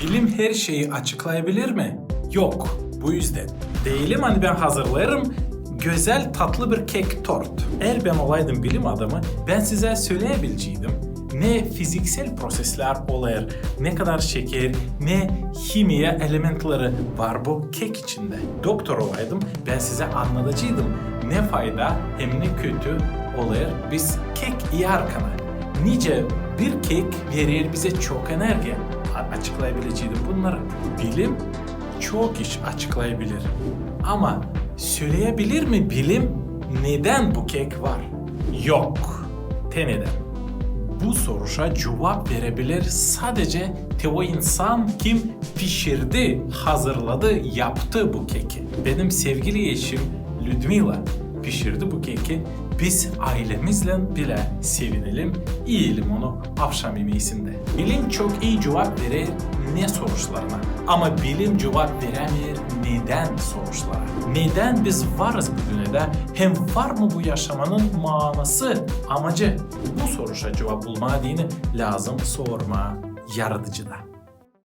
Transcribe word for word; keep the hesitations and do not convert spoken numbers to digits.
Bilim her şeyi açıklayabilir mi? Yok. Bu üzdän deyelim, ani bän hazırlêêrım gözäl tatlı bir kek, tort. Eer bän olaydım bilim adamı, bän sizä söleyebileceydim, ne fiziksel proseslär olêr, ne kadar şeker, ne himiya elementleri var bu kek içindä. Doktor olaydım, bän sizä annadaceydım, ne fayda hem ne kötü olêr biz kek iyärkän. Nicä bir kek verer bizä çok energiya. A-, açıklayabileceydim bunnarı. Bilim çok iş açıklayabilir. Ama söleyebilir mi bilim, nedän bu kek var? Yok. Te nedän? Bu soruşa cuvap verebilir sadecä te o insan, kim pişirdi, hazırladı, yaptı bu keki. Benim sevgili eşim Lüdmila pişirdi bu keki. Biz aylemiznän bilä sevinelim, iyelim onu avşam imeesindä. Bilim çok ii cuvap verer, ne soruşlarına. Ama bilim cuvap verämeer nedän soruşlara. Nedän biz varız bu dünnedä, hem var mı bu yaşamanın maanası, amacı? Bu soruşa cuvap bulmaa deyni lääzım sormaa Yaradıcıda.